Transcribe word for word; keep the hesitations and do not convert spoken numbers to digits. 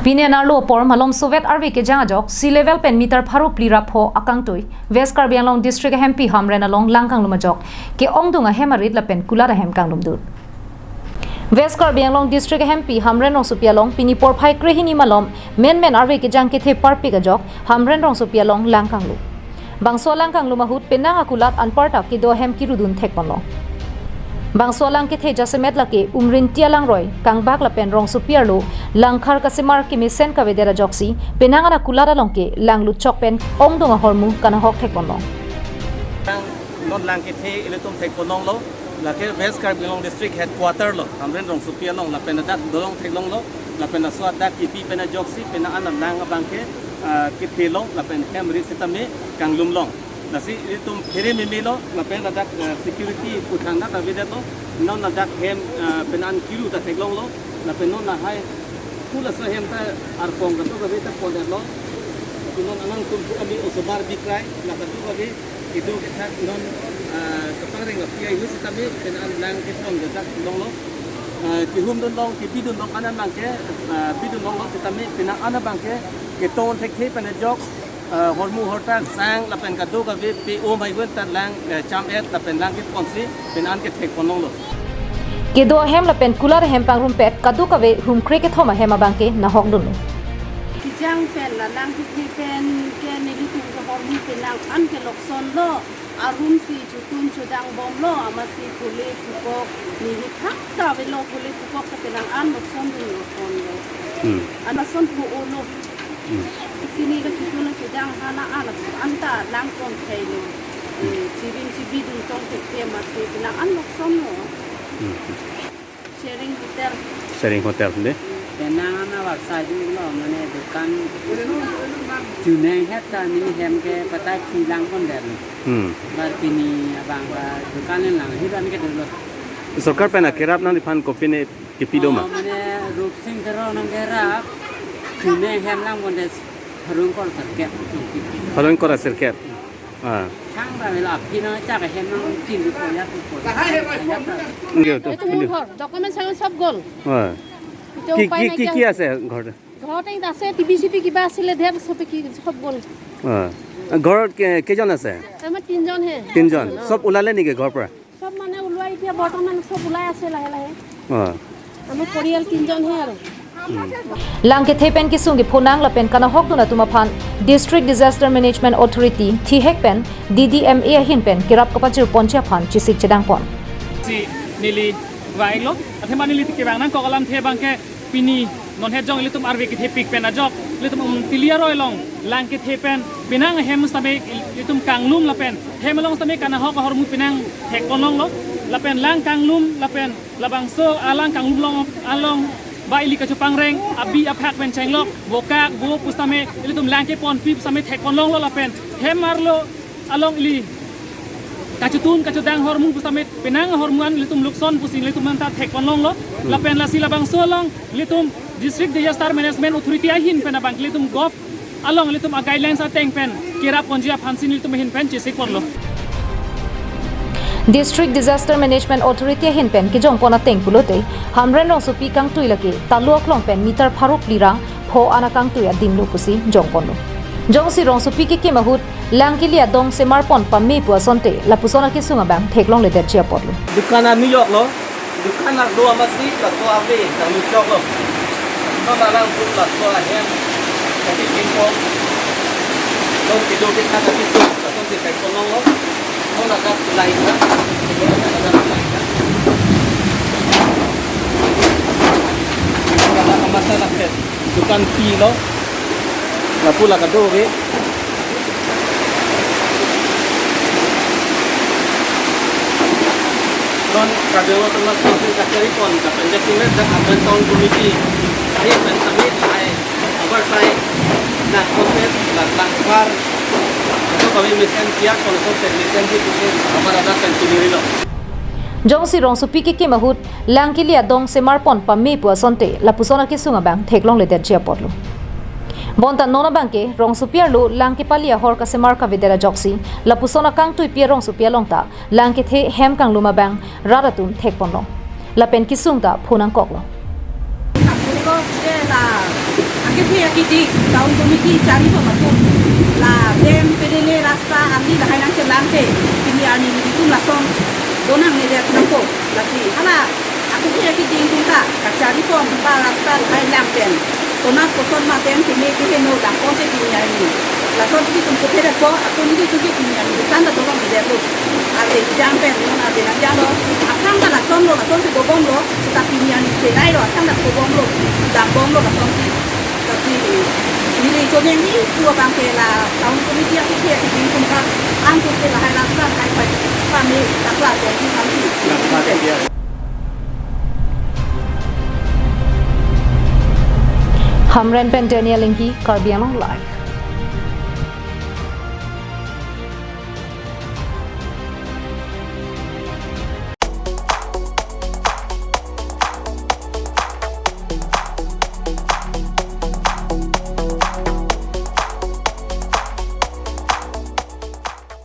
Pini anarlo apor malomsovet arve kejang ajok sea level pen meter pharo phli ra pho akangtui West Karbi Anglong District ahempi Hamren along lang kanglum ajok ke-ongdung ahem arit lapen kulat ahem kanglumdun. West Karbi Anglong District ahempi Hamren rongsopi along pini porphai krehini malom menmen arve kejang kethe parpik ajok Hamren rongsopi along lang kanglum. Bangso alang kanglum ahut penang akulat anparta kedo ahem kirudun thekponlong. Bangso alang kethe jasemet lake Umrinti alangroi, Kangbak lapen rongsopi arlo Langkhar kasemar kemesen kavedet ajoksi penang an akulat along ke lang lutchok pen ongdung ahormu kanahok thekponlong. Non lang kethe ilitum thekponlonglo, lake West Karbi Anglong District Headquarter lo, Hamren rongsopi along, lapen ladak dolong theklonglo, lapen laso adak kipi pen ajoksi penang an alang abang ke, ah, kethelong, lapen hem ri sitame kanglumlong. Lasi ilitum phere memelo, lapen ladak, ah, security puthang na kavedetlo, non ladak hem, ah, penang an kiru ta theklonglo, lapen non lahai pu laso hem ta arpong kadokave ta pondetlo. Lapen non alangtum pu kami osobar bikrai, la kadokave kedo kethak non, ah, kapangreng api ayu sitame penang an lang kepon kethak longlo. Ah, kehumdunlong, kebidunlong an abang ke, ah, bidunlonglo sitame penang an abang ke keton thekthe pen ajok, ah, hormu horta sang lapen kadokave pe-o mai gun ta lang, eh, cham-et lapen lang keponsi penang an kethekponlonglo. Kedo ahem lapen kulat ahem pangrumpet kadokave hum krekethom ahem abang ke nahokdunlo. Kejang pen la lang kethe pen ke nelitum ke hormu penang an ke loksonlo, arum si chotun chodangbomlo, amatsi phule phukok nihithak ta avelo, phule phukok ta penang an loksondunlo ponlo. Hmm. An lason phu-olo. Hmm. Sini ke chotun chodang hana an, anta lang pon thailo. Hmm. Eh, chibin chibidun tong thekthe amatsi penang an loksonlo. Hmm. Sharing Hotel. Sharing Hotel, de? Penang an abar sadu lo, mane dukan chuneng het ta neli hem ke patai phi lang pondet. Hmm. Bar pini abang ba dukan lang hir an ke dolo. Sorkar pen akerap nangliphan kopine kepi do ma? Oh, mane Rupsing Teron nangkerap chuneng hem lang pondet, pharo ingkoi ra sirkep. Pharo ingkoi ra sirkep. Ah. Thang ta mela aphi nangchak ahem nangtin ko ya ko. Enggak, tuh, itu enggak. Mun ghor, document saya sab gol. Ah. Itu ki, upaya ki, nai ki, kya? Ki ase ghor? Ghor ta ase, T V C P kiba asile, der sob ki sob gol. Ah. Ghor ke, keijon ase? Ama tinjon he. Tinjon. Ah. Sob ulale niki ghor pora? Sob mane ulua, etiya bortoman sob ulai ase lahe lahe. Ah. Ama poriyal tinjon he aro. Hmm. Lang kethe pen kesung kepho nang lapen kanahokdun atum aphan District Disaster Management Authority, DDMA pen, D D M A ahin pen kerap kapachirponji aphan chesik chedangpon. Si neli vailo, athema neli kevang nangkok alamthe abang ke pini non het jong ilitum arve kethepik pen ajok, ilitum Umtili aroi along lang kethe pen penang ahem sitame ilitum kanglum lapen hem along sitame kanahok ahormu penang thekponlonglo, lapen lang kanglum lapen labangso alang kanglumlong along ba ili kachopangreng abi aphak pen chenglok, bokak bo pusitame ilitum lang keponpi pusitame thekponlonglo, lapen hem arlo along ili kachotun kachodang ahormu pusitame penang ahormu an ilitum lukson pusi ilitum anta thekponlonglo. Hmm. Lapen lasi labangso along ilitum District Disaster Management Authority ahin pen abang ilitum gov along ilitum a-guidelines ateng pen kerapponji aphansi ilitum ahin pen chesikponlo. District Disaster Management Authority ahin pen kejongpon ateng pulote, Hamren rongsopi kangtui lake talu aklong pen meter pharo phli ra pho an akangtui adimlo pusi jongponlo. Jongsi rongsopi kekim ahut lang kili adong semarpon pame pu asonte lapuson akesung abang theklongledetji apotlo. Dukan arni joklo, dukan arlo amatsi laso ave nang lutchoklo. Non alangtum laso ahem kati kingkong, non kedo kethak kati tu, lason si thekponlonglo. Non ladak lain na, non ladak lain na. Ladak amasa laket. Dukan pilo. Lapu la kadokave. Non kadokave Autonomous Council kacharipon, kapenjak simet dak Hamren Town Committee. Ahi pen samit, ahi, abar sai, na konten, la langpar. Itu kami mesen siap, kalau konten mesen di pusat, abar ada pen sendiri lo. Jongsi rongsopi kekim ahut, lang kili adong semarpon pame pu asonte, lapuson akesung abang theklongledetji apotlo. Bonta non abang ke, rongsopi arlo lang kepali ahor kasemar kavedet ajoksi, lapuson akangtuipi arongsopi along ta, lang kethe hem kanglum abang, rat atum thekponlong. Lapen kesung ta pho nangkoklo. Ako ke la, Kiti, town committee chari bom atum, la dam pelele rasta andi lahai nangchelang te, pini arni nelitum lason donang nedet nangpo, lasi hala akukhe kiti ingkung ta kachari bom ba rasta lahai lang pen, konat koson ma dam keme keheno dangpon te pini arni. Lason kiti tum kuthe detpo, atum kiti tum pini arni, bukan ta tolong di detlo. Arve jang pen, non arve nangjanglo, akhang ta lasonlo, lasonsi dobomlo, seta pini arni chelai lo, akhang ta dobomlo, dambomlo lasonsi. Lasi neli choningri pu abang ke la town committee akukhe kiti ingkung ta, angkung ke lahai rasta lahai pai, pame takla pen, pame. Hamren pen Daniel Ingti, Karbi Anglong Live.